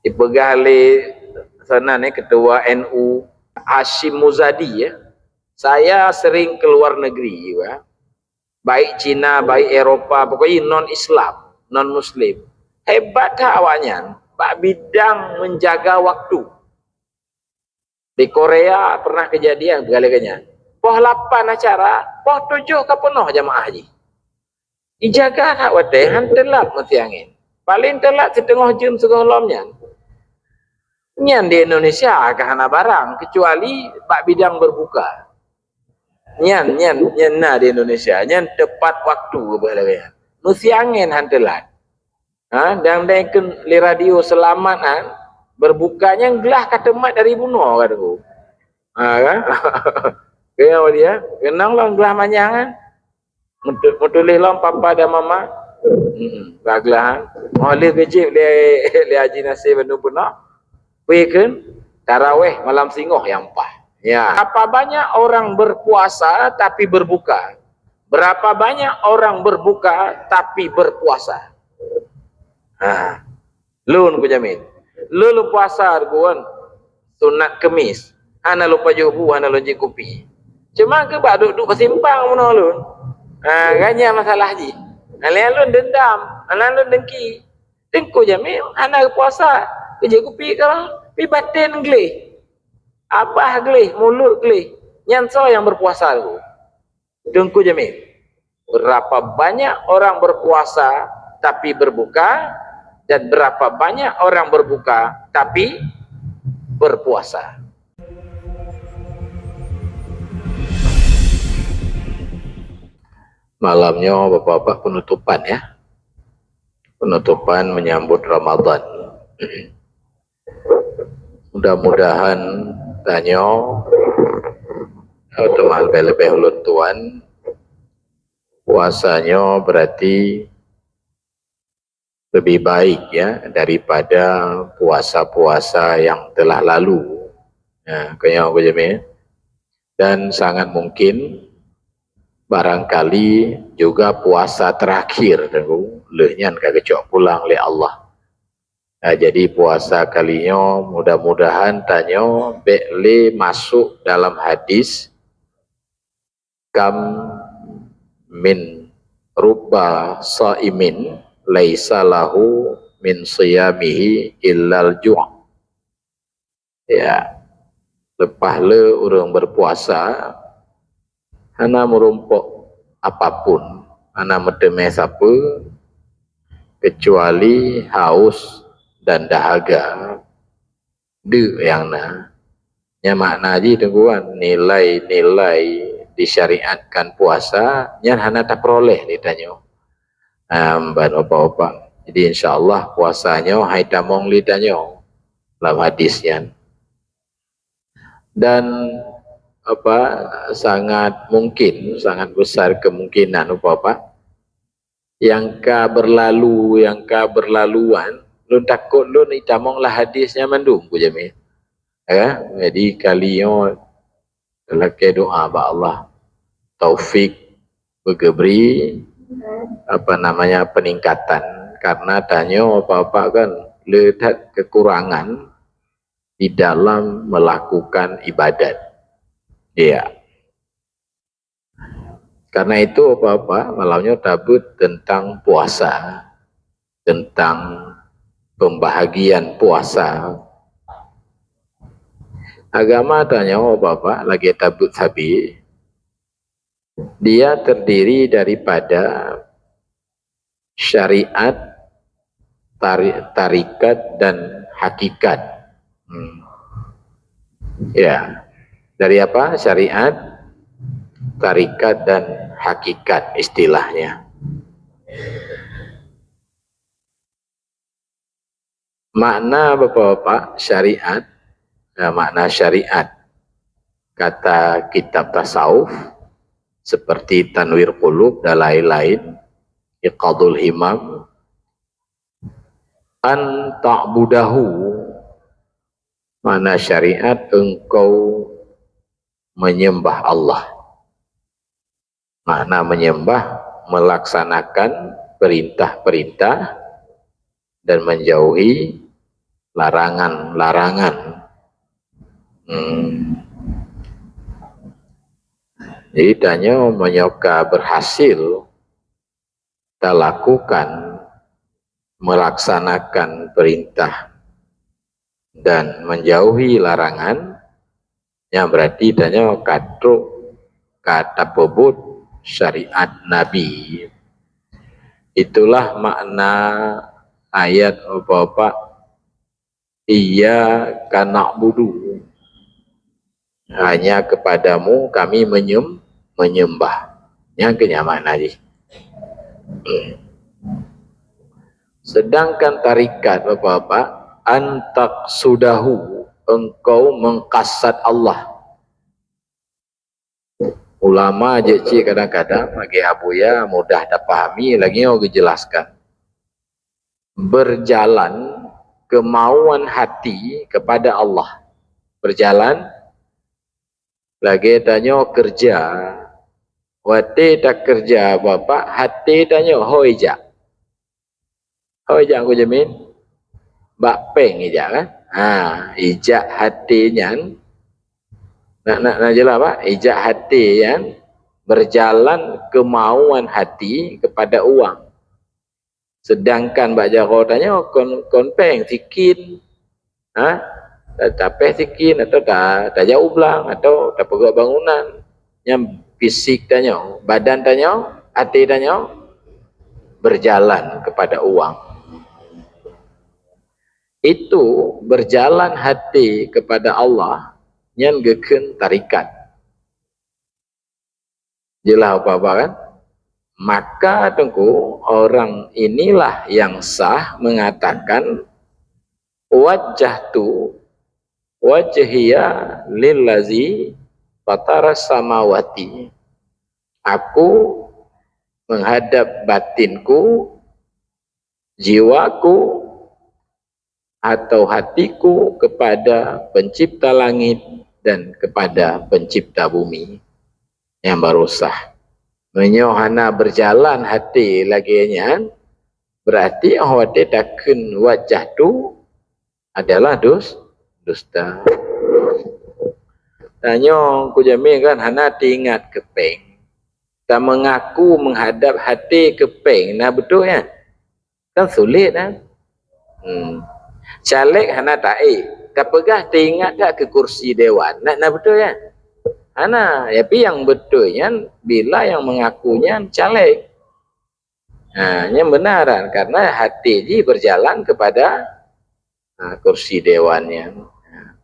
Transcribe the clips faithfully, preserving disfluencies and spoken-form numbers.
Dipeugah lé sana ni, ketua N U, Hashim Muzadi, ya. Saya sering ke luar negeri, ya. Baik Cina, baik Eropa, pokoknya non-Islam, non-Muslim. Hebat that awaknyan bak bidang menjaga waktu. Di Korea pernah kejadian, peugah lagée nyan. Poh lapan acara, poh tujoh ka peunoh jamaah jih. Ijaga that watée, han teulat meusiangén. Paléng teulat siteungoh jeuem sigohlom nyan. Nyan di Indonesia ka hana barang, kecuali bak bidang berbuka. Nyan, nyan, nyan na di Indonesia. Nyan tepat waktu, peugah lagée nyan. Meusiangén han teulat. Ha, dan dai kheun lé radio seulamat nyan, berbuka nyan glah ka teumat dari bunoe, ka Teungku. Ha, kan? Keu nyang dia, keunong lom glah manyang kan? Meutu-, meutuléh lom papa dan mama. Hmm, ka glah, ha. Oh, lheueh geujép lé, lé Haji Nasir bandum peunoh. Peue kheun? Taraweh malam singoh nyang paih. Ya. Berapa banyak orang berpuasa tapi berbuka? Berapa banyak orang berbuka tapi berpuasa? Ha. Lôn ku jamin. Lôn, lôn puasa, Teungku, kan? Sunat Kemis. Hana lôn pajoh bu, hana lôn jieb kupi. Cuma keu bak duek-duek bak simpang bunoe lôn. Ha, kan nyan masalah jih. Hana lôn dendam, hana lôn dengki. Teungku jamin hana puasa, keu jieb kupi ka, tapi batén gleh. Babah gleh, mulut gleh. Nyan soe nyang berpuasa, Teungku? Teungku jamin. Berapa banyak orang berpuasa tapi berbuka, dan berapa banyak orang berbuka tapi berpuasa? Malam nyoe, Bapak-bapak, penutupan, ya. Penutupan menyambut Ramadan. Mudah-mudahan tanyoe, eh, teuma leubeh-leubeh ulôn tuan, puasa nyoe berarti lebih baik, ya, daripada puasa-puasa yang telah lalu. Ya, keu nyoe, Teungku jamin. Dan sangat mungkin barangkali juga puasa terakhir, Teungku, lheueh nyan ka geucok pulang lé Allah. Ha, jadi puasa kali nyoe mudah-mudahan tanyoe bék lé masuk dalam hadis, "Kam min rubba shaimin laisa lahu min shiyamihi illal ju'." Ya. Leupah le ureuëng berpuasa, hana meurumpok apapun, hana meuteumé sapeue, kecuali haus dan dahaga, deuk nyang na. Nyan makna jih, Teungku, kan, nilai-nilai disyariatkan puasa nyan hana tapeuroleh di tanyoe. Em, ban Bapak-bapak. Jadi, insya Allah, puasa nyoe hai tamong lé tanyoe lam hadis nyan. Dan, apa, sangat mungkin, sangat besar kemungkinan, Bapak-bapak, nyang ka berlalu, nyang ka berlaluan, lôn takot lôn itamong lam hadis nyan mandum, Teungku jamin. Ya, jadi kali nyoe lakée doa bak Allah, taufik beugeubri, apa namanya, peningkatan, karena tanyoe Bapak-bapak kan le that kekurangan di dalam melakukan ibadat. Ya. Karena itu, Bapak-bapak, malam nyoe tabeuet tentang puasa, tentang pembahagian puasa. Agama tanyoe, Bapak-bapak, lagée tabeuet sabe, dia terdiri daripada syariat, tari-, tarikat, dan hakikat. Hmm. Ya. Dari apa? Syariat, tarikat, dan hakikat istilahnya. Makna, Bapak-bapak, syariat, ya, makna syariat, kata kitab tasawuf, seperti Tanwir Qulub dan lain-lain, Iqadul Himam, an ta'budahu, makna syariat, engkau menyembah Allah. Makna menyembah, melaksanakan perintah-perintah dan menjauhi larangan-larangan. Hmm. Jadi tanyoe meunyoe ka berhasil talakukan, melaksanakan perintah dan menjauhi larangan, nyan berarti tanyoe ka trok ka tapeubuet syariat Nabi. Itulah makna ayat Bapak, "Iyyaka na'budu." Hanya kepadamu kami menyem-, menyembah. Nyan keuh nyan makna jih. Sedangkan tarikat, Bapak-bapak, "An taqsudahu", engkau mengkasad Allah. Ulama jeuet cit kadang-kadang lagèe Abuya mudah tapahami, lagèe nyoe geujelaskan. Berjalan kemauan hati kepada Allah. Berjalan lagèe tanyoe keureuja. Watèe takeureuja, Bapak, até tanyoe ho ijak. Ho ijak Teungku Jamil? Bak péng ijak kan? Ha, ijak até nyan. Na, na, na jeulaih, Pak? Ijak até nyan berjalan kemauan hati kepada uang. Sedangkan bak jaroe tanyoe kon, kon péng, sikin. Ha? Ta-, tapéh sikin atau ta-, tajak u blang atau tapeugöt bangunan. Nyan fisik tanyoe, badan tanyoe, até tanyoe berjalan kepada uang. Itu berjalan hati kepada Allah, nyan geukheun tarikat. Jeulaih Bapak kan? Maka Teungku, orang inilah yang sah mengatakan, "Wajjahtu wajhiya lillazi fataras samawati." Aku menghadap batinku, jiwaku, atau hatiku kepada Pencipta langit dan kepada Pencipta bumi. Nyang barô sah. Meunyoe hana berjalan até lagèe nyan, berarti 'oh watèe takheun wajjahtu adalah dus-, dusta. Tanyoe Teungku Jamil kan hana teuingat keu péng. Tameungaku meuhadab até keu péng, na beutôi nyan? Kan sulet kan? Hmm. Caleg hana taék, tapeugah teuingat that keu kursi dewan, na, na beutôi kan? Hana, tapi nyang beutôi nyan bila nyang meungaku nyan caleg. Ha, nyan beuna kan, karena até jih berjalan kepada, ha, kursi dewan nyan. Ha.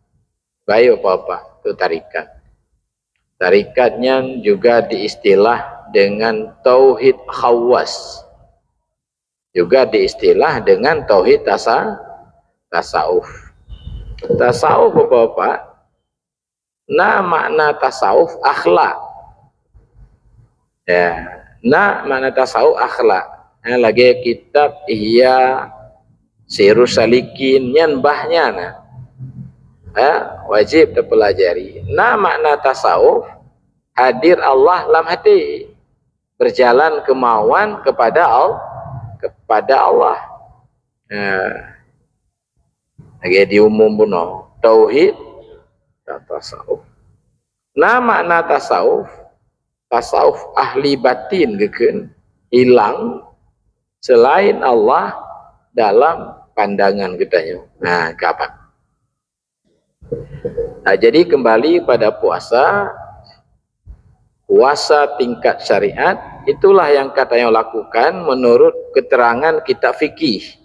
Baik, Bapak-bapak, tu tarikat. Tarikat nyan juga diistilah dengan tauhid khawas. Juga diistilah dengan tauhid tasa-, tasawuf. Tasawuf, Bapak-bapak, na makna tasawuf akhlak. Ya, na makna tasawuf akhlak. Ya, lagèe kitab Ihya Sirus Salikin, nyan bah nyan na. Ya, wajib tapelajari. Na makna tasawuf, hadir Allah lam até. Berjalan kemauan kepada Al-, kepada Allah. Ya. Lagèe diumum bunoe, tauhid dan tasawuf. Na makna tasawuf, tasawuf ahli batin geukheun, hilang selain Allah dalam pandangan geutanyoe. Nah, kapan? Nah, jadi kembali pada puasa, puasa tingkat syariat, itulah yang ka tanyoe lakukan menurut keterangan kitab fikih.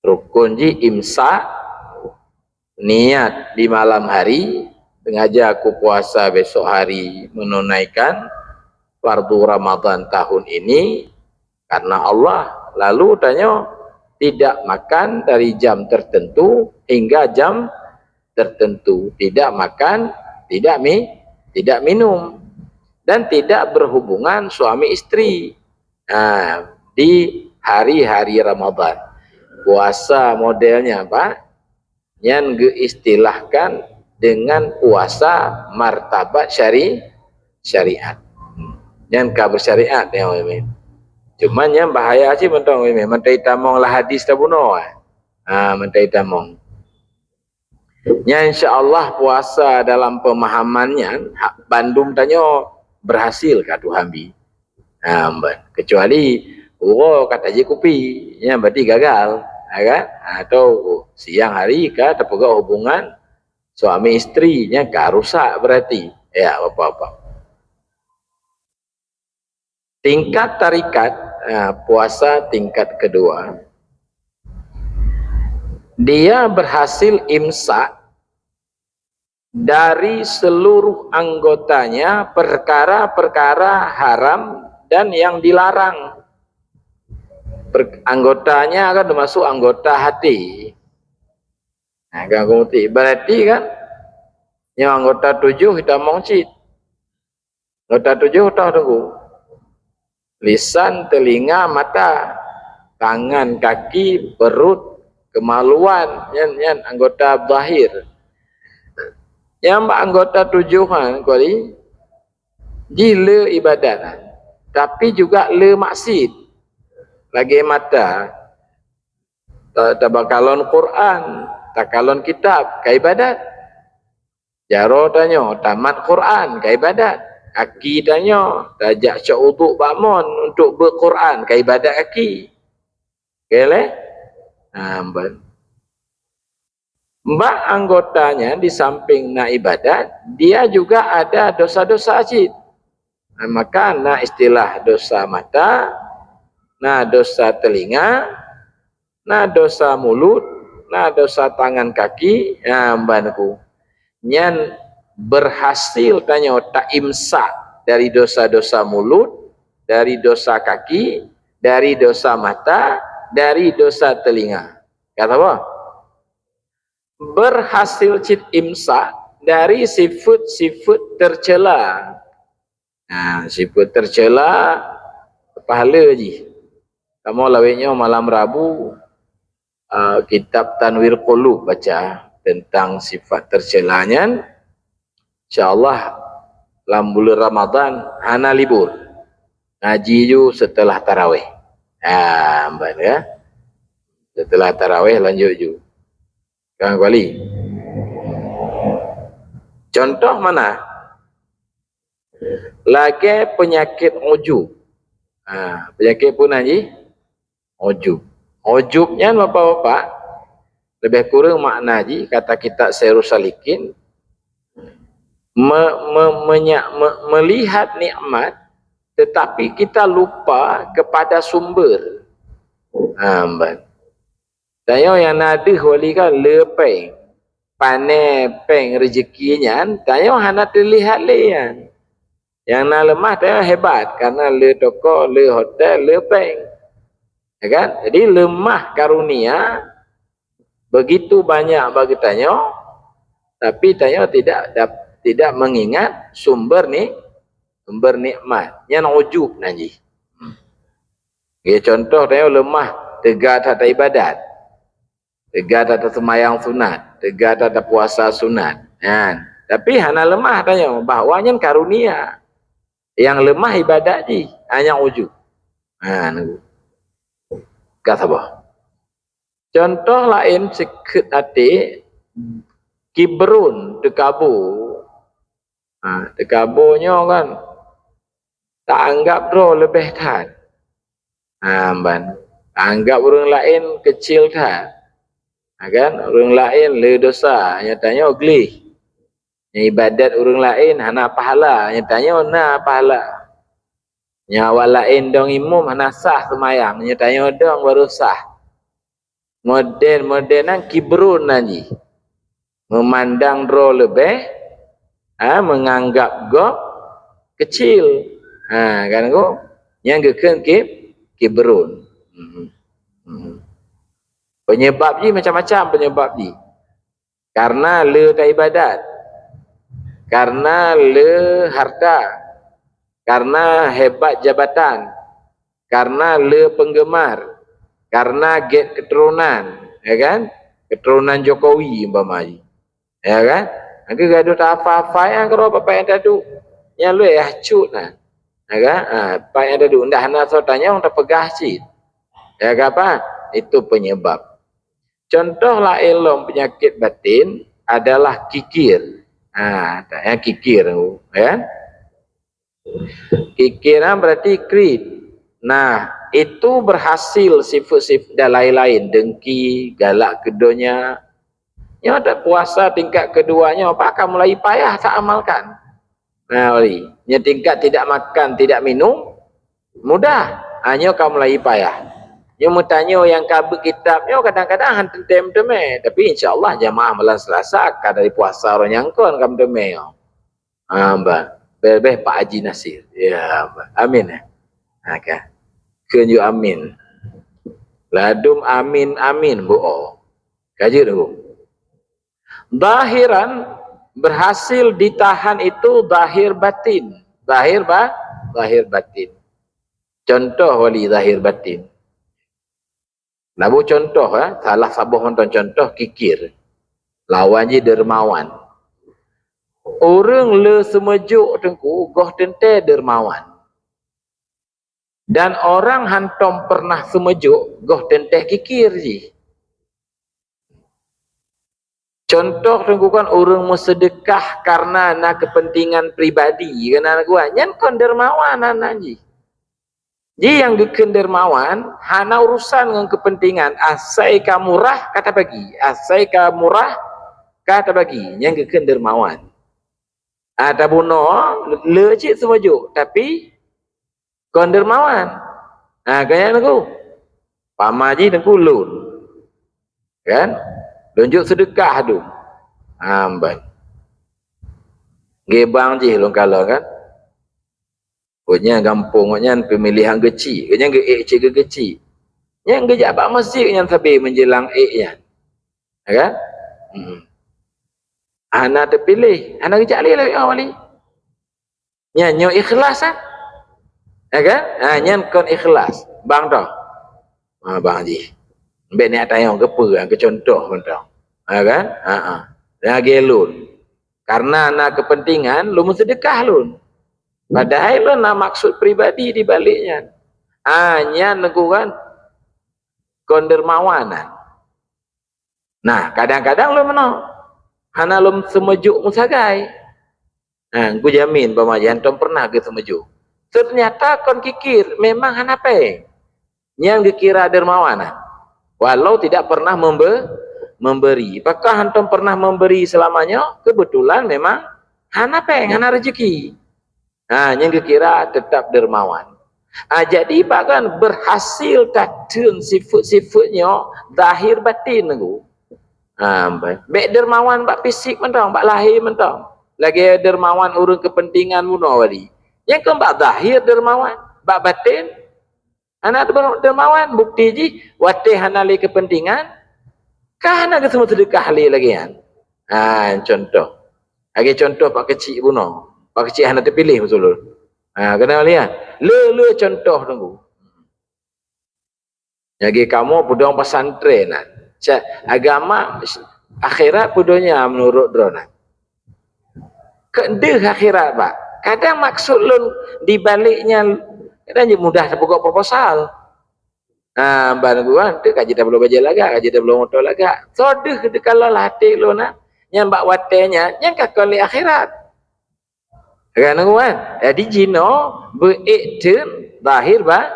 Rukun jih imsak, niat di malam hari, sengaja aku puasa besok hari menunaikan fardu Ramadan tahun ini karena Allah. Lalu tanyoe tidak makan dari jam tertentu hingga jam tertentu, tidak makan, tidak mi-, tidak minum, dan tidak berhubungan suami isteri. Ha, di hari-hari Ramadan. Puasa modelnya apa? Nyan geuistilahkan dengan puasa martabat syari-, syariat. Nyan ka bersyariat ya, Umi. Cuma nyan bahaya cit mantong, Umi. Mantong tamong lah hadis tabunoe. Ha, mantong tamong. Nyan insya Allah puasa dalam pemahaman nyan, hak bandum tanyoe berhasil ka Tuhan bi. Ha, ban. Kecuali uroe ka tajép kupi, nyan berarti gagal, ha kan? Atau siang hari ka tapeugah hubungan suami isteri, nyan ka rusak berarti. Ya, bapak-bapak. Tingkat tarikat, ha, puasa tingkat kedua, dia berhasil imsak dari seluruh anggotanya perkara-perkara haram dan yang dilarang. Per-, anggotanya kan termasuk anggota hati. Nah, kan berarti kan, nyoe anggota tujoh hitamong cit. Anggota tujoh toh tunggu. Lisan, telinga, mata, tangan, kaki, perut, kemaluan, nyan, nyan anggota zahir. Nyang bak anggota tujoh nyan, kali, jih le ibadat, tapi juga le maksiat. Lagée mata, ta-, tabakalon Quran, takalon kitab, ka ibadat. Jaroe tanyoe tamat Quran, ka ibadat. Kaki tanyoe tajak cok uduk bak mon untuk beuet Quran, ka ibadat kaki. Oke leh? Ha, ban. Bak anggotanya di samping na ibadat, dia juga ada dosa-dosa cit. Ha, maka na istilah dosa mata, na dosa telinga, na dosa mulut, na dosa tangan kaki, ha, ban ku. Nyan berhasil tanyoe taimsak dari dosa-dosa mulut, dari dosa kaki, dari dosa mata, dari dosa telinga. Kata apa? Berhasil cit imsak dari sifat-sifat tercela. Nah, sifat tercela pahala jih. Kamoe lawét nyoe malam Rabu, ah, kitab Tanwir Qulub baca tentang sifat tercela nyan. Insya Allah lam bulan Ramadan hana libur. Ngaji ju setelah tarawih. Ha, ban ya. Setelah tarawih lanjut ju. Kan kuali. Contoh mana? Lagée penyakit ujub. Ha, penyakit peue nan jih? Ujub. Ujub nyan bapak-bapak, lebih kurang makna jih kata kitab Sairus Salikin, me-, me-, menya-, me-, melihat nikmat, tetapi kita lupa kepada sumber. Ha, ban. Tanyoe nyang na deuh wali kan le péng. Pane péng rezeki nyan, tanyoe hana teulihat lé nyan. Nyang na leumah tanyoe hebat, karena le toko, le hotel, le péng. Ya kan? Jadi leumah karunia begitu banyak bagi tanyoe, tapi tanyoe tidak dap-, tidak mengingat sumber ni, sumber nikmat. Nyan ujub nan jih. Hmm. Ya, contoh tanyoe leumah teuga that ibadat. Teuga that seumayang sunat, teuga that puasa sunat. Kan? Tapi hana leumah tanyoe bahwa nyan karunia. Nyang leumah ibadat jih, hana ujub. Ha, nunggu. Ka sabar. Contoh laén sikheut até, kibrun, teukabo. Ha, teukabo nyoe kan taanggab droe leubeh that. Ha, ban. Taanggab ureuëng laén keucil that. Ha, kan? Ureuëng laén le dosa, nyata nyoe gleh. Nyang ibadat ureuëng laén hana pahala, nyata nyoe na pahala. Nyang awak laén dong imum hana sah seumayang, nyata nyoe dong baru sah. Model-model nan kibrun nan jih. Meumandang droe leubeh, ha, meunganggab gob keucil. Ha, kan ko? Nyang geukheun kib-, kibrun. Mhm. Mhm. Penyebab jih macam-macam penyebab jih. Karena le taibadat. Karena le harta. Karena hebat jabatan. Karena le penggemar. Karena gét keturunan, ya kan? Keturunan Jokowi umpama jih. Ya kan? Angka gadoh tafa-fa nyang keudroe bapak nyang tadu. Nyang luweh yah cut nah. Ya kan? Ha, bapak nyang tadu ndak hana soe tanyong tapeugah cit. Ya kan apa? Itu penyebab. Contoh laén lom peunyakét batin adalah kikir. Ha, tak ya kikir tu, ya. Kikir kan berarti greed. Nah, itu berhasil sifat-sifat dan lain-lain, dengki, galak keu donya. Nyoe tak puasa tingkat kedua nyoe, apa ka mulai payah tak amalkan. Nah, wali. Nyoe tingkat tidak makan, tidak minum, mudah. Ha, nyoe ka mulai payah. Nyoe meutanyoe nyang ka beuet kitab nyoe kadang-kadang han teuntèe meuteumèe. Tapi insya Allah jamaah malam Selasa ka dari puasa uroe nyan kon ka meuteumèe nyoe. Ha, bah. Beh, beh Pak Haji Nasir. Ya, bah. Amin, eh. Ha, kan. Kheun ju amin. Ladum amin, amin, bu oh. Ka jeuet, bu. Zahiran, berhasil ditahan itu zahir batin. Zahir ba-, zahir batin. Contoh wali zahir batin. Labo contoh, eh, salah saboh mantong contoh kikir. Lawan jih dermawan. Ureueng le seumeujok teungku, goh teuntèe dermawan. Dan orang hantom pernah seumeujok, goh teuntèe kikir jih. Contoh teungku kan ureueng meuseudeukah karena na keupeuntengan pribadi, keunan geuh, nyan kon dermawan nan jih. Jih nyang geukheun dermawan hana urusan ngon keupeuntengan, asai ka murah ka tabagi, asai ka murah ka tabagi, nyan geukheun dermawan. Ah, tabunoe le cit seumeujok, tapi kon dermawan. Ha, keu nyan teungku. Pama jih teungku lôn. Kan? Lôn jok seudeukah tu. Ha, ban. Geuh bang jih lôn kalon kan. Gobnyan gampông gobnyan peumilihan geuchik. Gobnyan geuék cit geuchik. Nyan geujak bak meuseujid nyan sabe meunjelang ék nyan. Ya kan? Hmm. Hana teupiléh, hana geujak lé lawét awali. Nyan nyoe ikhlas, ah. Ya kan? Ha, nyan kon ikhlas. Bang toh. Ha, bang jih. Bèk niat tayong keupeue, ha, keu contoh mantong. Ya kan? Ha, ha. Lagèe lôn. Karena na keupeuntengan, lôn meuseudeukah lôn. Padahai lôn na maksud pribadi di balek nyan. Ha, nyan teungku kan. Kon dermawan, ha. Nah, kadang-kadang lôn meunoe. Hana lôn seumeujok meusagai. Ha, kujamin pama jih hantom pernah geuh seumeujok. Teunyata kon kikir, memang hana péng. Nyan geukira dermawan, nah. Walau tidak pernah membe-, memberi. Apakah hantom pernah memberi selama nyoe? Kebetulan memang hana péng, hana rezeki. Ha, nyan geukira tetap dermawan. Ha, jadi, bak kan berhasil tatheun sifeuet-sifeuet nyoe zahir batin teungku. Ha, bèk dermawan bak fisik mantong, bak lahé mantong. Lagèe dermawan ureueng keupeuntengan bunoe wali. Nyan kon bak zahir dermawan, bak batin hana dermawan. Bukti jih, watèe hana lé keupeuntengan, ka hana geuseumeuseudeukah lé lagèe nyan. Ha, contoh. Lagèe contoh Pak Keuchik bunoe. Pak Keuchik hana teupiléh beutôi lôn. Ha, keunan lihat. Le-le contoh teungku. Lagèe kamoe peudong pesantren nyan. Ca-, agama, akhirat peue donya meunurot droeneuh. Keu deuh akhirat, Pak. Kadang maksud lôn di balek nyan, kadang jeuet mudah tapeugot proposal. Ha, ban geuh, tu ka jeuet tabloe bajèe lagak, ka jeuet tabloe moto lagak. Soe deuh teukalon lam até lôn, ha? Nyan bak watèe nyan, nyan ka kon lé akhirat. Kan, teungku, kan? Jadi, jinoe beuék theun zahir ba-,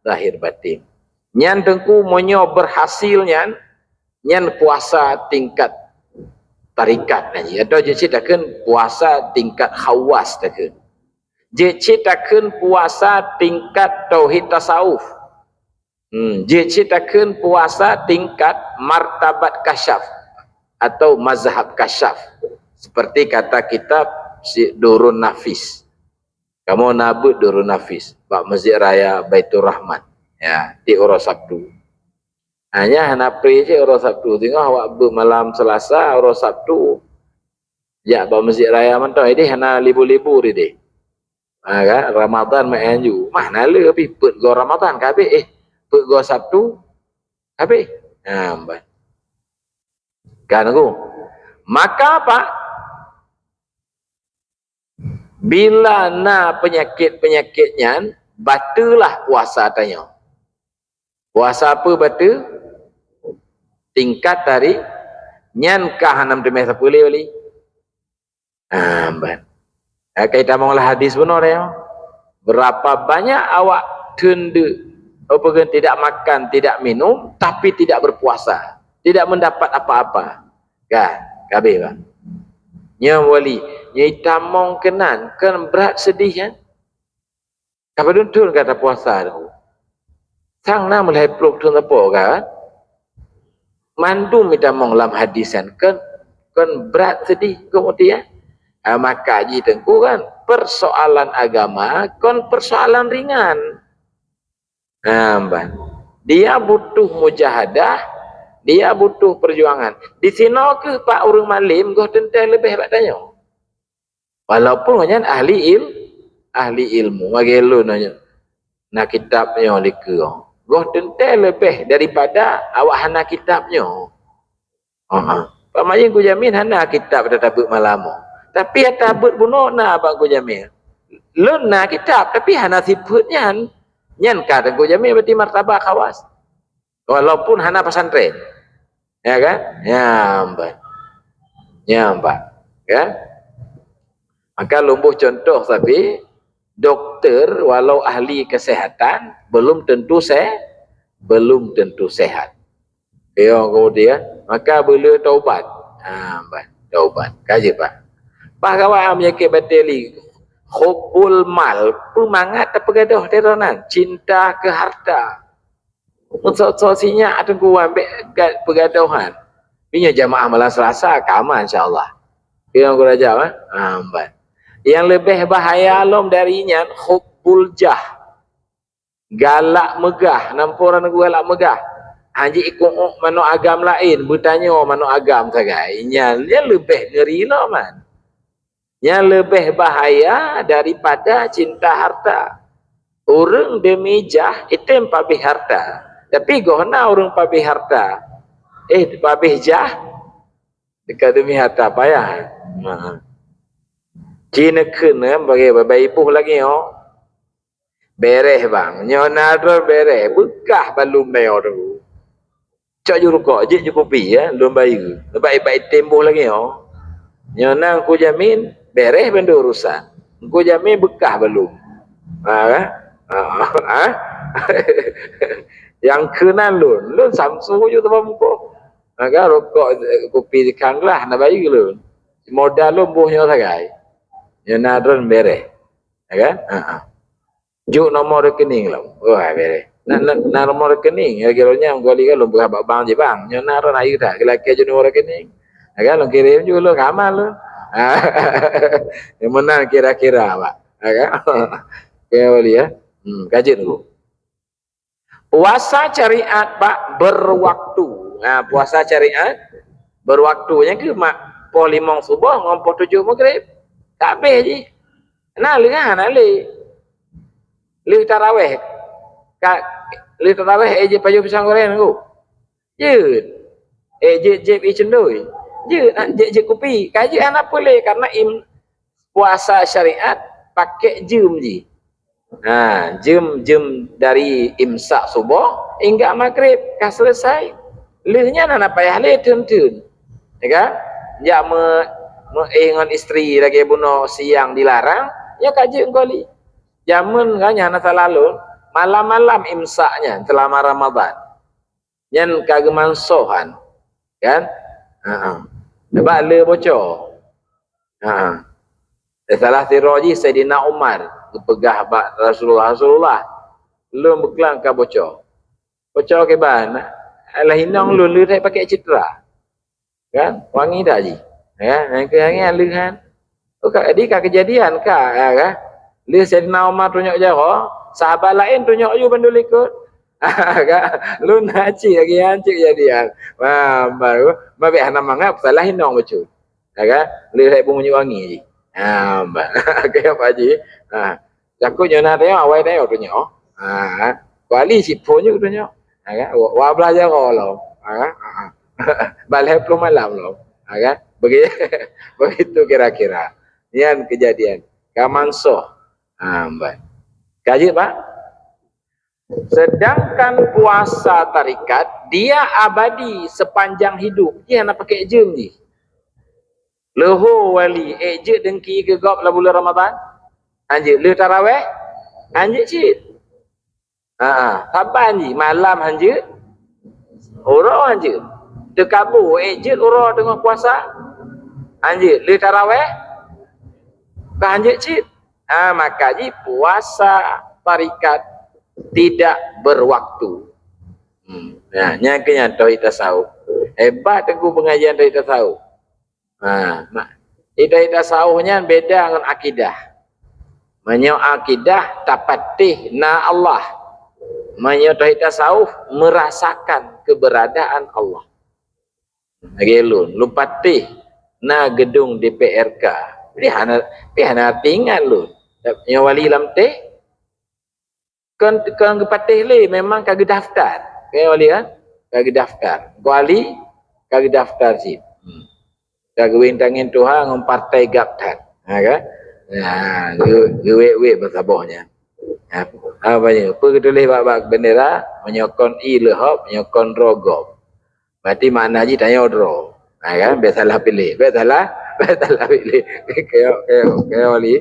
zahir batin. Nyan teungku, meunyoe berhasil nyan, nyan puasa tingkat tarikat nyan jih. Atau jeuet cit takheun puasa tingkat khawas takheun. Jeuet cit takheun puasa tingkat tauhid tasawuf. Hmm, jeuet cit takheun puasa tingkat martabat kasyaf atau mazhab kasyaf. Seperti kata kitab si Durun Nafis. Kamoe na beuet Durun Nafis bak Masjid Raya Baiturrahman. Ya, tiep uroe Sabtu. Hanya hana pri cit uroe Sabtu, teungoh awak beuet malam Selasa, uroe Sabtu jak bak Masjid Raya mantong. Idéh hana libur-libur idéh. Ha, kan? Ramadan meu'en ju. Mah na le pih peuet goe Ramadan ka habéh, eh, peuet goe Sabtu habéh. Ha, ban. Kan teungku. Maka, Pak, bila na peunyakét-peunyakét nyan, bateulah puasa tanyoe. Puasa peue bateue? Tingkat dari nyan ka hana meuteumé sapeue lé. Ah, ban. Ka itamong lam hadis bunoe nyoe. Berapa banyak awak teundeuk, apa kan, tidak makan, tidak minum, tapi tidak berpuasa, tidak mendapat apa-apa. Ka, ka habéh, Pak. Nyoe wali, nyoe itamong keunan, kan brat sedih kan? Ka padum thon ka tapuasa tu? Sang na meulhèe ploh thon sapo ka? Mandum itamong lam hadis nyan kon, kon brat sedih kon, ya. Ah, maka ji teungku kan, persoalan agama kon persoalan ringan. Nah, ban. Dia butuh mujahadah, dia butuh perjuangan. Di sinoe keuh Pak ureueng malém goh teuntèe leubeh bak tanyoe. Walaupun nyan ahli il-, ahli ilmu, lagèe lôn nyoe. Na kitab nyoe dikeue. Goh teuntèe leubeh daripada awak hana kitab nyoe. Ha. Pamaji Teungku Jamil hana kitab ata tabeuet malam nyoe. Tapi ata beuet bunoe na bak Teungku Jamil. Lôn na kitab, tapi hana sifeuet nyan. Nyan ka Teungku Jamil berarti martabat khawas. Walaupun hana pesantren. Ya kan? Ya, ban. Ya, ban. Ya. Maka lôn boh contoh sabe, doktor walau ahli kesehatan belum tentu se-, belum tentu sehat. Yo, kemudian, maka beu le taubat. Ha, ban. Taubat. Ka jeuet, Pak. Bah gawa menyakit batili. Hubbul mal, peumangat tapeugadoh teronan, cinta ke harta. Meusok-sok sinyak teungku ambek ga-, peugadôh nyan. Meunyoe jamaah malam Selasa, ka aman insya-Allah. Nyang gurajab, eh? Ha, ban. Nyang leubeh bahaya lom dari nyan, hubbul jah. Galak meugah, nampak ureueng galak meugah. Hanjeuet ikuek manok agam laén, beutanyoe manok agam sagai. Nyan, nyan leubeh ngeuri lom, man. Nyang leubeh bahaya daripada cinta harta. Ureueng demi jah item pabeh harta. Tapi goh na ureueng pabeh harta. Eh, pabeh jah dekat demi harta payah. Ha. Ci neukheun, eh, bagi babai iboh lagèe nyoe. Bereh bang, nyoe na droe bereh, beukah balum nyoe tu. Cok ju rukok, jeuet ju kupi, ya, lôn bayeue. Leubeh item boh lagèe nyoe. Nyoe na Teungku Jamil, bereh bandum urusan. Teungku Jamil beukah balum. Ha, kan? Ha, ha. Nyang keunan lôn, lôn samsu ju teuma mukoh. Ha, kan? Rukok, eh, kupi di kanglah na bayeue lôn. Modal lôn boh nyoe sagai. Nyoe na droe bereh. Ya kan? Ha, ha. Jok nomor rekening lom. Wah, bereh. Na, na, na nomor rekening, ya, kira nyan goli kan lôn peugah bak bank jih, "Bang, nyoe na ron ayu that, geulakèe jok nomor rekening." Ya kan, lôn kirém ju lôn, ka aman lôn. Nyang meunan kira-kira, Pak. Ya kan? Oke, boleh ya. Hmm, ka jeuet dulu. Puasa syariat, Pak, berwaktu. Nah, puasa syariat berwaktu. Nyang keuh mak poh limong suboh ngon poh tujoh maghrib. Ka habéh jih. Na lheuh hana lé. Lheuh taraweh. Ka, lheuh taraweh, eh, jeuet pajoh pisang goreng, Teungku? Jeuet. Eh, jeuet, jeuet ie cendoi? Jeuet, ha, jeuet, jeuet kupi? Ka jeuet, hana peue lé, karena im-, puasa syariat pakai jeuem jih. Ha, jeuem, jeuem dari imsak suboh hingga maghrib ka selesai. Lheuh nyan hana payah lé theun-theun. Ya kan? Jak me-, meuéh ngon isteri lagèe bunoe siang dilarang, nyoe ka jeuet goli. Jameun kan nyan hana salah lôn, malam-malam imsak nyan seulama Ramadan. Nyan ka geumansoh han. Kan? Ha. Sebab le bocor. Ha. Salah sidroe jih Saidina Umar geupeugah bak Rasulullah, "Rasulullah, lôn beuklang ka bocor." "Bocor kiban?" "Alah inong lôn le that pakai citra." Kan? Wangi that jih. Ya, nyang keu angén lheuh han. Oh, ka, jadi ka keujadian ka, ya kan? Lheuh Saidina Umar tunyok jaroe, sahabat laén tunyok ju bandum likot. Kan? Lôn na cit lagèe nyan cit keujadian. Wah, baru, mabèk hana mangat, salah inong bacut. Ya kan? Lheuh that beumunyi wangi jih. Ha, ba-, kaya apa jih? Ha. Takot nyoe na tayong, awai tayong tunyok. Ha, kuali cit phôn ju tunyok. Ha, kan? Wa, wa blah jaroe lom. Ha, kan? Ha, ha. Bak lhèe ploh malam lom. Ha, kan? Begi-, begitu kira-kira. Nyan keujadian. Ka mansoh. Ha, ban. Ka jeuet, Pak? Sedangkan puasa tarikat, dia abadi sepanjang hidup. Jih hana pakai jeuem jih. Leuho wali, ék jeuet deungki keu gob lam buleuen Ramadhan? Hanjeuet. Lheueh taraweh? Hanjeuet cit. Ha, saban jih, malam hanjeuet, uroe hanjeuet. Teukabô, ék jeuet uroe teungoh puasa? Hanjeuet. Lheueh taraweh? Ka hanjeuet cit. Ha, maka jih puasa tarikat tidak berwaktu. Hmm. Nah, nyan keuh nyan tauhid tasawuf. Hebat teungku pengajian tauhid tasawuf. Ha, mak, ita-ita tasawuf nyan beda ngon akidah. Meunyoe akidah tapatéh na Allah. Meunyoe tauhid tasawuf merasakan keberadaan Allah. Lagèe lôn, lôn patéh na geudong D P R K. Pih hana, pih hana arti ingat lôn. Nyoe wali lam teh, kon, kon geupatéh lé, memang ka geudaftar. Ka wali, ha? Ka geudaftar. Wali ka geudaftar cit. Hmm. Ka geuwéng tangen tuha ngon partai gab that. Ha, kan? Ha, geu-, geuwék-wék meusaboh nyan. Ha, apa nyan? Peue geutuléh bak, bak bendera? Meunyoe kon ie leuhob, meunyoe kon droe gob. Berarti makna jih tanyoe droe. Ha, kan? Bèk salah piléh. Bèk salah, bèk salah piléh. Kayok, kayok, kayok wali.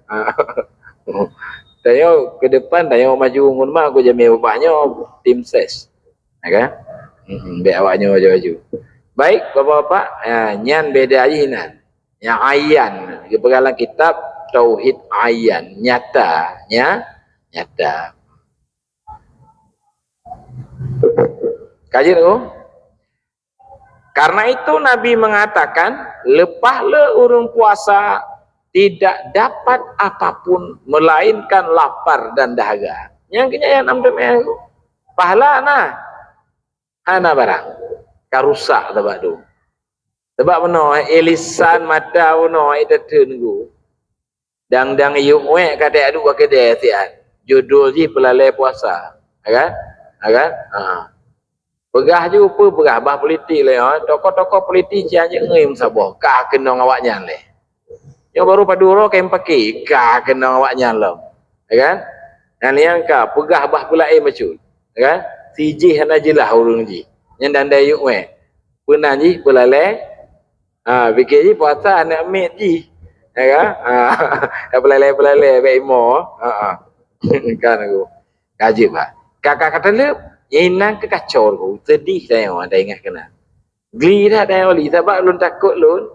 Ha. Tanyoe ke depan, tanyoe maju ngon ma, ku jamé babah nyoe tim ses. Ha, kan? Hmm, bèk awak nyoe maju-maju. Baik, bapak-bapak, ha, nyan beda jih nan. Nyang ayan, geupeugah lam kitab tauhid ayan, nyata, nya, nyata. Ka jeuet, oh? Karena itu Nabi mengatakan, leupah le ureuëng puasa tidak dapat apapun melainkan lapar dan dahaga. Nyang keu nyan nyang nam teumé, pahala na, hana barang. Ka rusak sabab tu. Sabab meunoe, eh, lisan mata meunoe, eh, tateun gu. Dang-dang yub wék ka teuduek bak keudè siat. Judul jih peulalé puasa. Ya kan? Ya kan? Ha. Peugah ju peue peugah bah politik lé, ha. Tokoh-tokoh politik ci anjeuet ngeum saboh. Ka keunong awaknyan lé. Nyoe baru padub uroe kayém paké. Ka keunong awaknyan lom. Ya kan? Nyan nyang ka peugah bah peulaén bacut. Ya kan? Si jih hana jeulaih ureuëng jih. Nyan dang-dang yub wék. Peunan jih peulalé. Ha, pikir jih puasa aneuk miet jih. Ya kan? Ha. Dak peulalé-peulalé bak imo. Ha. Kan aku. Ka jeuet bah. Ka, ka, ka teuleup. Nyang inan keu kacor ku. Sedih tanyoe ada ingat keunan. Gli that tanyoe wali. Sabab lôn takot lôn.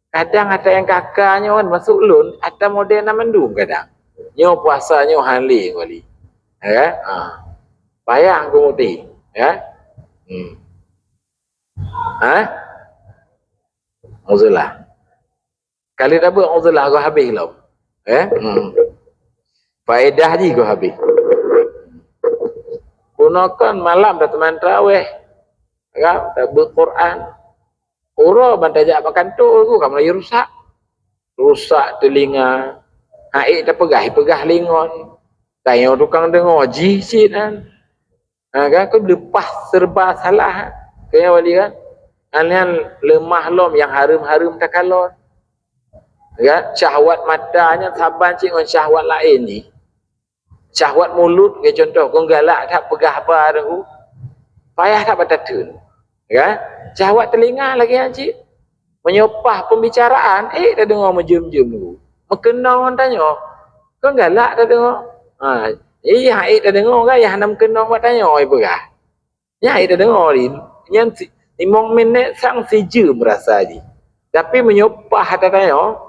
Kadang ata nyang kaka nyoe kan masuk lôn. Ata model na mandum kadang. Nyoe puasa nyoe hali wali. Ya kan? Ha. Payah ku muti. Ya. Hmm. Ha? Uzlah. Kali tabeuet uzlah goh habéh lom. Eh? Hmm. Faedah jih goh habéh. Kunoe kon malam dah teuma traweh. Kan? Tabeuet Quran. Uroe ban tajak bak kantô ku ka mulai rusak. Rusak telinga. Hai tapeugah, peugah lingon. Tanyoe tukang deungoe jih cit kan. Ha, kan? Keu leupah serba salah. Keu nyan wali kan? Nyan leumah lom nyang hareuem-hareuem takalon. Kan? Syahwat mata nyan saban cit ngon syahwat laén jih. Syahwat mulut, keu contoh, kon galak that peugah haba deungoe. Payah that batateun. Kan? Syahwat telinga lagèe nyan cit. Meunyoe paih pembicaraan, eh, tadeungoe meujeuem-jeuem dulu. Meukeunong ngon tanyoe. Kon galak tadeungoe. Ha, eh, hai tadeungoe kan, nyang hana meukeunong bak tanyoe, eh, peugah. Nyan hai tadeungoe lé. Nyan si, limong minèt sang sijeuem rasa jih. Tapi meunyoe paih ata tanyoe,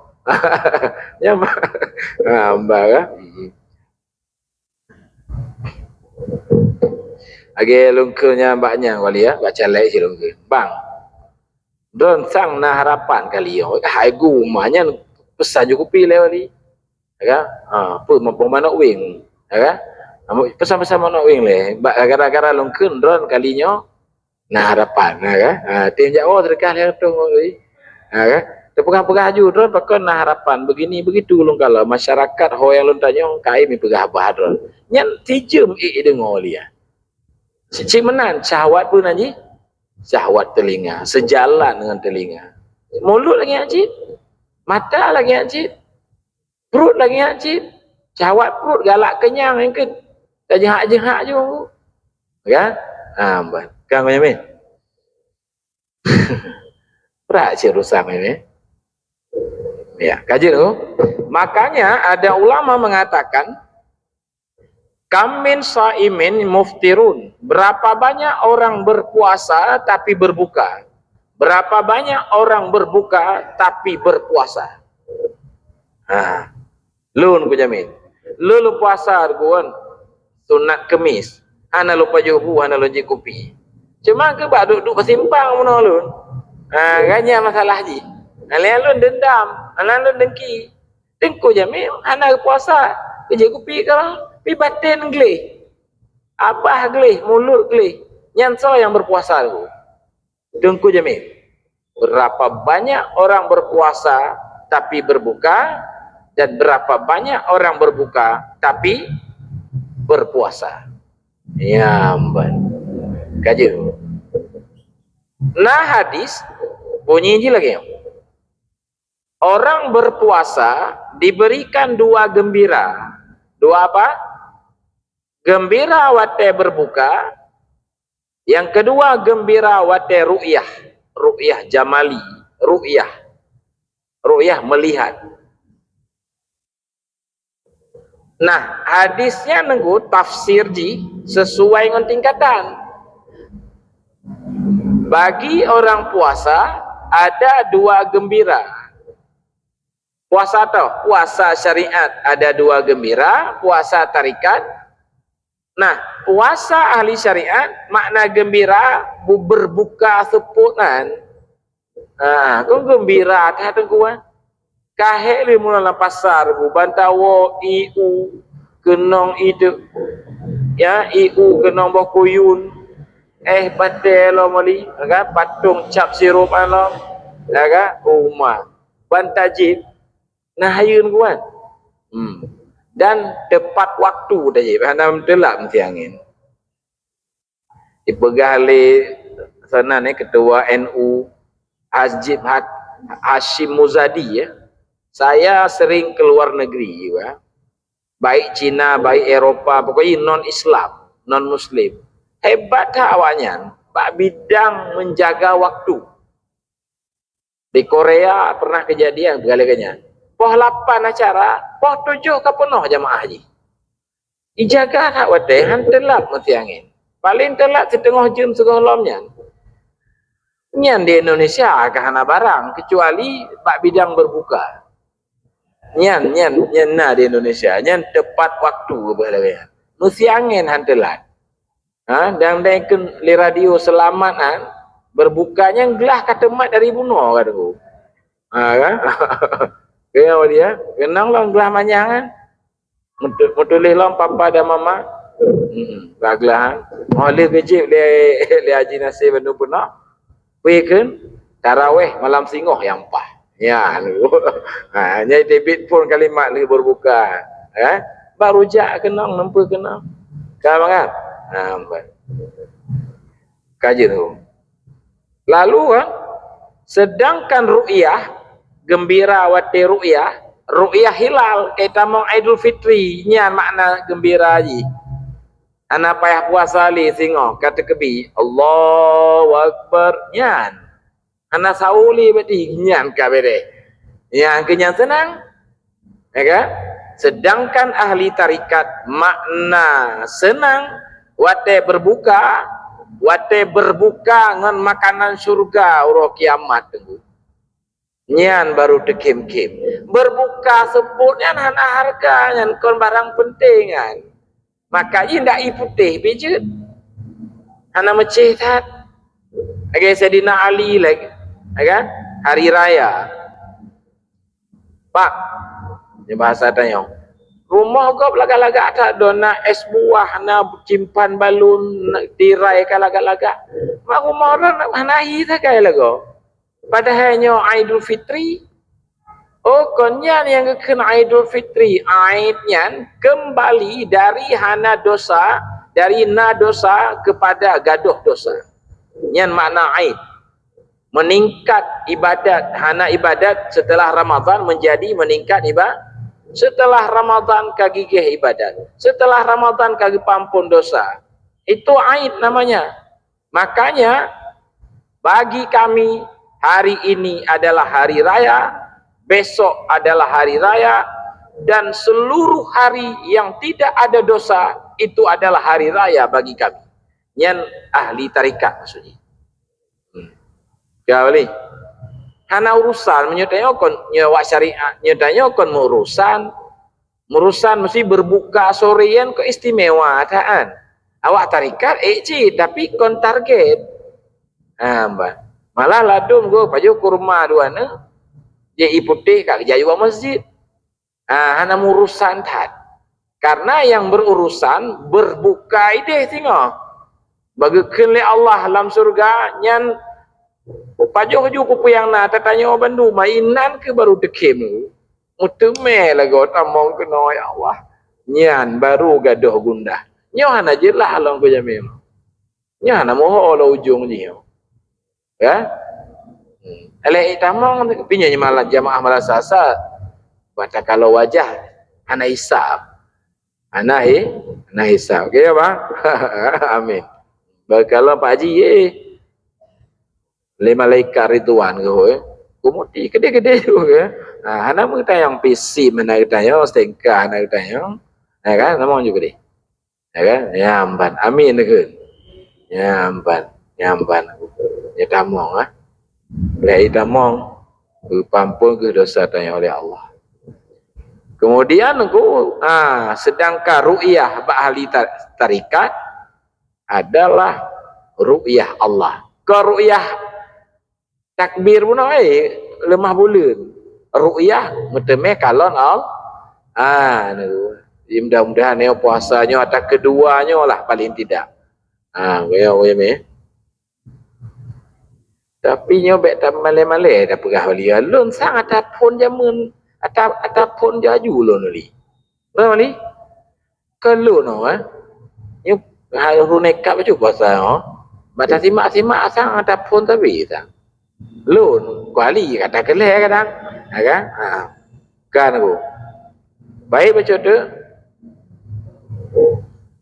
nyan, ha, hamba kan. Hmm. Lagèe lôn kheun nyan bak nyan, wali, ya, bak caleg cit lôn kheun. Bang, droen sang na harapan kali nyoe. Hai guma nyan peusan ju kupi lé wali. Ya kan? Ha, peue muphom manok weng. Ya kan? Peusan-peusan manok weng lé. Bak gara-gara lôn kheun droen kali nyoe na harapan, ya kan? Ha, tem jak woe seudeukah lhèe reutôh ngon geuh. Ha, kan? Teupeugah-peugah aju droen pakon na harapan, begini begitu lôn kalon masyarakat ho nyang lôn tanyong kai meupeugah bah droen. Nyan sijeuem ék deungoe lé. Cit meunan syahwat peue nan jih? Syahwat telinga, sejalan dengan telinga. Mulut lagèe nyan cit. Mata lagèe nyan cit. Pruet lagèe nyan cit. Syahwat pruet galak keunyang nyang keu Tajeuhak-jeuhak ju. Kan? Ha, ban. Kan, Gunyamin? Brat cit urusan ini. Ya, kaji tu. Makanya ada ulama mengatakan, "Kam min shaimin muftirun." Berapa banyak orang berpuasa tapi berbuka? Berapa banyak orang berbuka tapi berpuasa? Ha. Lôn ku jamin. Lôn, lôn puasa, Teungku, kan. Sunat Kemis. Hana lôn pajoh bu, hana lôn jieb kupi. Cuma keu bak duek-duek bak simpang bunoe lôn. Ha, kan nyan masalah jih. Hana lôn dendam, hana lôn dengki. Teungku jamin hana puasa. Keu jieb kupi ka, pi baten gleh. Abah gleh, mulut gleh. Nyan soe nyang berpuasa, Teungku? Teungku jamin. Berapa banyak orang berpuasa tapi berbuka, dan berapa banyak orang berbuka tapi berpuasa. Ya, ban. Kaji. Nah, hadis bunyi ji lagi. Orang berpuasa diberikan dua gembira. Dua apa? Gembira watée berbuka, yang kedua gembira watée ru'yah, ru'yah jamali, ru'yah, ru'yah melihat. Nah, hadis nyan Teungku tafsir jih sesuai ngon tingkatan. Bagi orang puasa ada dua gembira. Puasa toh, puasa syariat ada dua gembira, puasa tarekat. Nah, puasa ahli syariat makna gembira bu-, berbuka seupôt nyan. Ha, kon gembira that Teungku, eh. Ka hék lé meunan lam pasar bu, ban tawoe ié u keunong ié teuk. Ya, ié u keunong boh kuyun. Eh, batée lom oli, ya kan? Patong cap sirop nyan lom. Ya kan? Uma. Ban tajieb, nah hayeue Teungku, kan. Hmm. Dan tepat waktu tajieb, hana teulat meusiangén. Dipeugah lé sana ni, ketua N U, Hajib Ha-, Hashim Muzadi, ya. Saya sering ke luar negeri, ya. Baik Cina, baik Eropa, pokoknya non-Islam, non-Muslim. Hebat that awaknyan bak bidang menjaga waktu. Di Korea pernah kejadian kali nyan. Poh lapan acara, poh tujoh ka peunoh jamaah jih. Ijaga that watée, han teulat meusiangén. Paléng teulat siteungoh jeuem sigohlom nyan. Nyan di Indonesia ka hana barang, kecuali bak bidang berbuka. Nyan, nyan, nyan na di Indonesia. Nyan tepat waktu, beuh lagée nyan. Meusiangén han teulat. Ha, dan dai keu lé radio Seulamat nyan, berbuka nyan glah ka teumat dari bunoe ka Teungku. Ha, kan? Keu dia, keunong lom glah manyang kan? Meutu-, meutuléh lom papa dan mama. Hmm, glah-glah. Oh, lé keujieb lé, lé Haji Nasir bandum peunoh. Peue kheun? Taraweh malam singoh nyang paih. Ya, ha, nyai teubiet phon kalimat lheueh berbuka. Eh? Baru jak keunong, neumpeue keunong. Ka mangat? Ha, ban. Ka jeuet tu. Lalu, ha, sedangkan ru'yah, gembira watée ru'yah, ru'yah hilal, ka tamong Aidul Fitri, nyan makna gembira jih. Hana payah puasa lé singoh, ka teukeubit, Allahu Akbar, nyan. Hana sawo lé berarti, nyan ka beres. Nyan keu nyan seunang. Ya kan? Sedangkan ahli tarekat makna seunang watée berbuka, watée berbuka ngon makanan syurga uroe kiamat Teungku. Nyan baru teukhém-khém. Berbuka seupôt nyan hana hareuga, nyan kon barang peunteng nyan. Maka jih ndak ié putéh pih jeuet. Hana meucéh that. Lagée Saidina Ali lagée, ya kan? Hari raya. Pak, di bahasa tanyoe. Rumoh gob lagak-lagak that, dona es buah, na simpan balon, na tirai ka lagak-lagak. Mak rumoh droe hana hi sagai lagoe. Padahai nyoe Aidul Fitri. Oh, kon nyan nyang geukheun Aidul Fitri. Aid nyan kembali dari hana dosa, dari na dosa kepada gadoh dosa. Nyan makna Aid. Meningkat ibadat, hana ibadat setelah Ramadan menjadi meningkat iba-, Setelah Ramadan ka gigeh ibadat, setelah Ramadan ka geupampon dosa. Itu Aid namanya. Makanya, bagi kami, hari ini adalah hari raya, besok adalah hari raya, dan seluruh hari yang tidak ada dosa, itu adalah hari raya bagi kami. Nyan ahli tarekat maksudnya. Hmm. Ya, boleh. Hana urusan, meunyoe tanyoe kon, nyoe wak syariat, nyoe tanyoe kon meurusan, meurusan mesti berbuka sore nyan kok istimewa that. Awak tarekat, eh, cit, tapi kon target. Ha, bah. Malah ladum go, pajoh kurma dua ne, jeh ié putéh ka geujak u masjid. Ha, hana meurusan that. Karena yang berurusan berbuka idéh singoh. Bak geukheun lé Allah lam syeuruga, nyan pajoh ju peue-peue nyang na, tatanyoe bandum, inan keuh baru teukhém. Meuteumé lagoe tamong keunoe, ya Allah. Nyan baru gadôh gundah. Nyoe hana jeulaih lom keu jamé. Nyan na moho lom ujong jih nyoe. Ya? Hmm. Lé itamong, tapi nyoe malam jamaah malam Selasa. Bata kalau wajah, hana hisab. Hana hi-, hana hisab. Oke, ya, Bang? Amin. Bak kalau Pak Haji, ye. Lé malaikat Ridwan ke, eh. Kumuti gede-gede juga, ya. Ha, hana meutayang pisi mana kita nyo, setengkah hana kita nyo. Ya kan? Namong juga deh. Ya kan? Nyamban. Amin ke? Nyamban. Nyamban. Ya tamong, ah. Lé tamong, geupampun keuh dosa tanyoe lé Allah. Kemudian ku, ah, sedangkan ru'yah bak ahli ta-, tarekat adalah ru'yah Allah. Kon ru'yah takbir bunoe, eh, leumah buleuen. Ru'yah meuteumé kalon Al-, ah, nyoe. Jadi mudah-mudahan nyoe puasa nyoe atau kedua nyoe lah paling tidak. Ah, nyoe, nyoe, nyoe. Tapi nyoe bék tamalée-malée tapeugah wali. Lôn sang ata phon jameun, ata, ata phon jaju lôn wali. Lôn wali? Keu lôn, oh, eh. Nyoe hai ureueng neukab bacut puasa, oh. Bak tasimak-simak sang ata phon tabi sang. Lôn, kuali kata keulée kadang. Ha kan? Ha. Kan aku. Baik, bacut tu.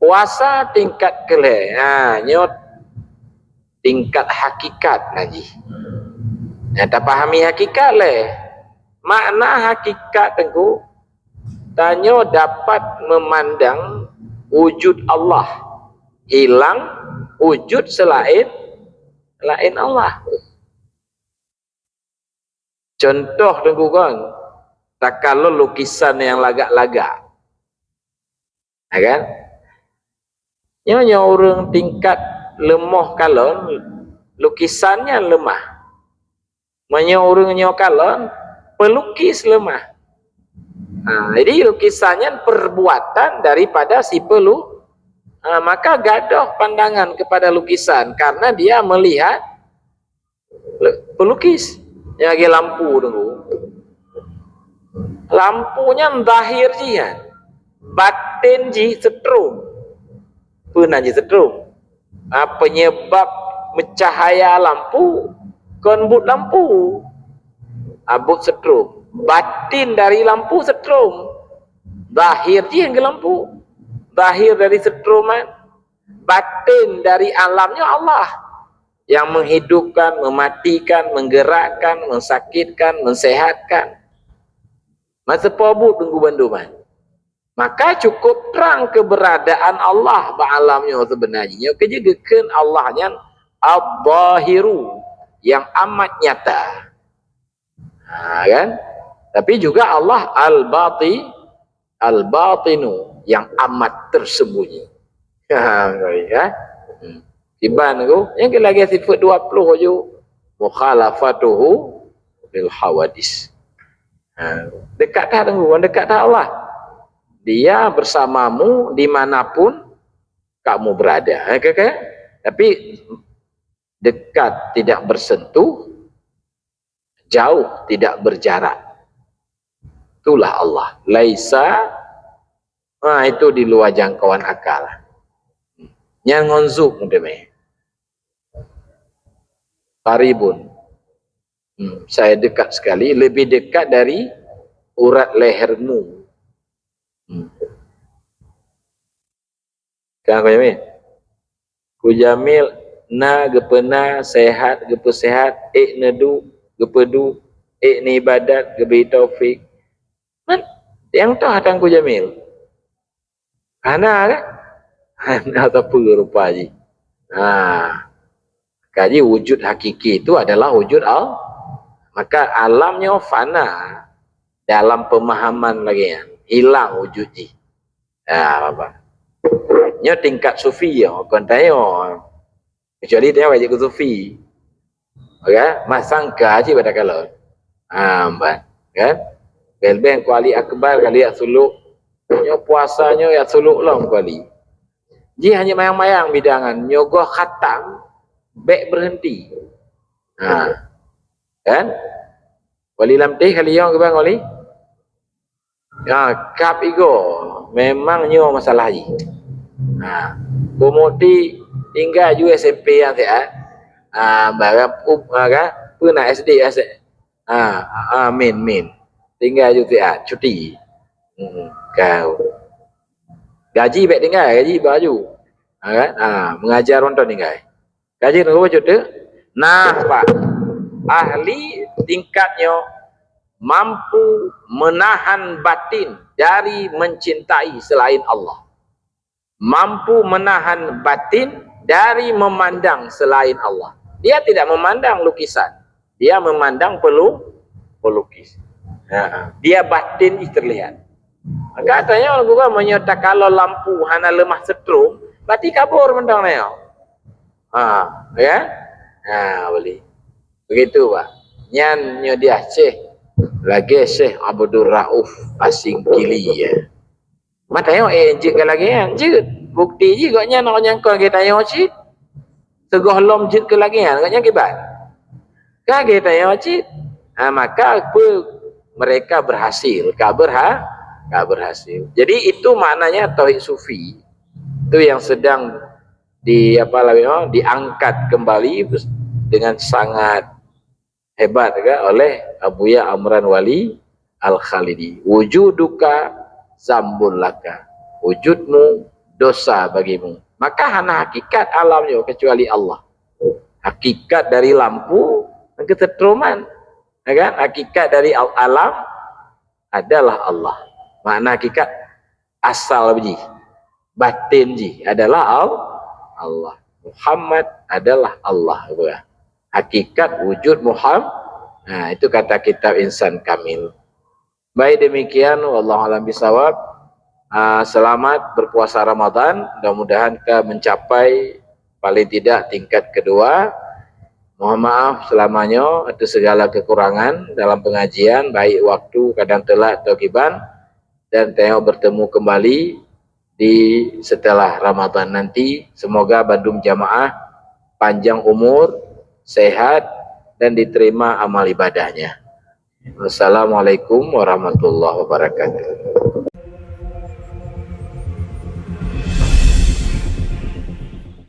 Puasa tingkat keulée. Ha, nyoe tingkat hakikat na jih. Nyang tapahami hakikat lé. Makna hakikat teungku, tanyoe dapat memandang wujud Allah, hilang wujud selain, selain Allah. Contoh teungku kon, takalon lukisan nyang lagak-lagak. Ya kan? Nyoe, nyoe ureueng tingkat leumoh kalon, lukisan nyan leumah. Meunyoe ureueng nyoe kalon, pelukis leumah. Ha, jadi lukisan nyan perbuatan daripada si pelu-, ha, maka gadôh pandangan kepada lukisan karena dia melihat pelukis nyang lagée lampu tu. Lampu nyan zahir jih nyan, baten jih setrum. Peue nan jih setrum? Ha, penyebab meucahaya lampu kon buet lampu. Ha, buet setrum. Baten dari lampu setrum. Zahir jih nyang lampu. Zahir dari setrum nyan. Baten dari alam nyoe Allah. Yang menghidupkan, mematikan, menggerakkan, mensakitkan, mensehatkan. Masa po buet teungku bandum nyan. Maka cukup trang keberadaan Allah bak alam nyoe seubeuna jih. Nyoe keuh jih geukheun Allah nyan Adz-Dzahiru, yang amat nyata. Ha, kan? Tapi juga Allah Al-Bati-, Al-Batinu, yang amat tersembunyi. Ha, baik, ya. Hmm. Kiban tu, nyang keu lagée sifeut dua puluh aju, mukhalafatuhu lil hawadis. Ha, dekat that teungku, dekat that Allah. Dia bersamamu dimanapun kamu berada. Ha, ke, ke? Tapi dekat tidak bersentuh, jauh tidak berjarak. Itulah Allah. Laisa, ha, itu di luar jangkauan akal. Nyan ngon zuk meuteumé. Qaribun. Hmm, saya dekat sekali, lebih dekat dari urat lehermu. Ka Kujamil, Kujamil na geupeuna, sehat geupeusehat, ék neuduek geupeuduek, ék neuibadat geubri taufik. Man, nyang toh hatan Kujamil? Hana kan? Hana sapeue rupa jih. Ha. Kaji wujud hakiki itu adalah wujud Allah. Maka alam nyoe fana dalam pemahaman lagée nyan. Hilang wujud jih. Ha, apa? Nyoe tingkat sufi nyoe, kon tanyoe. Kecuali tanyoe wajib ke sufi. Oke, masangka cit pada kalon. Ha, ban. Kan? Bel-bel kuali akbar kali ya suluk. Nyoe puasa nyoe ya suluk lom kuali. Jih hanya mayang-mayang bidangan. Nyoe goh khatam, bek berhenti. Ha. Kan? Wali lam teh kali yang ke bang wali? Ya, kap igo. Memang nyoe masalah jih. Ha. Bumukti tinggal ju S M P yang siat. Ha, barang up, ha, kan? Pun nak S D, S D. Ha, ha, min, min. Tinggal ju siat, cuti. Hmm, kau. Gaji bek tinggal, gaji baju. Ha, kan? Ha, mengajar wonton tinggal. Kaji nunggu bacut tu. Nah, Pak. Ahli tingkat nyoe mampu menahan batin dari mencintai selain Allah. Mampu menahan batin dari memandang selain Allah. Dia tidak memandang lukisan. Dia memandang pelu-, pelukis. Ha, dia batin jih terlihat. Maka tanya guru, meunyoe takalon lampu hana leumah setrum, berarti kabur mantong nyoe. Ha, ya? Ha, boleh. Begitu, Pak. Nyan nyoe di Aceh, lagée Syekh Abdul Rauf Asingkili, ya. Mata nyoe, eh, jeuet keu lagée nyan, jeuet. Bukti jih gobnyan, orang nyang kon lagée tanyoe cit. Sigohlom jeuet keu lagée nyan, gobnyan kiban. Ka lagée tanyoe cit. Ha, maka pe-, mereka berhasil, ka berha-, ka berhasil. Jadi itu maknanya tauhid sufi. Itu yang sedang di, apa lagi, oh, diangkat kembali dengan sangat hebat, kan, oleh Abuya Amran Wali Al-Khalidi. Wujuduka zambul laka. Wujudmu dosa bagimu. Maka hana hakikat alam nyoe kecuali Allah. Hakikat dari lampu, kesetruman. Ya kan? Hakikat dari al-, alam adalah Allah. Makna hakikat asal jih, batin jih adalah Al-, Allah. Muhammad adalah Allah. Hakikat wujud Muhammad. Nah, itu kata kitab Insan Kamil. Baik, demikian, wallahu a'lam bishawab. Ah, selamat berpuasa Ramadan. Mudah-mudahan ka mencapai paling tidak tingkat kedua. Mohon maaf selama nyoe atas segala kekurangan dalam pengajian, baik waktu kadang telat atau kiban, dan tengok bertemu kembali di setelah Ramadan nanti. Semoga bandum jamaah panjang umur, sehat, dan diterima amal ibadahnya. Wassalamualaikum warahmatullahi wabarakatuh.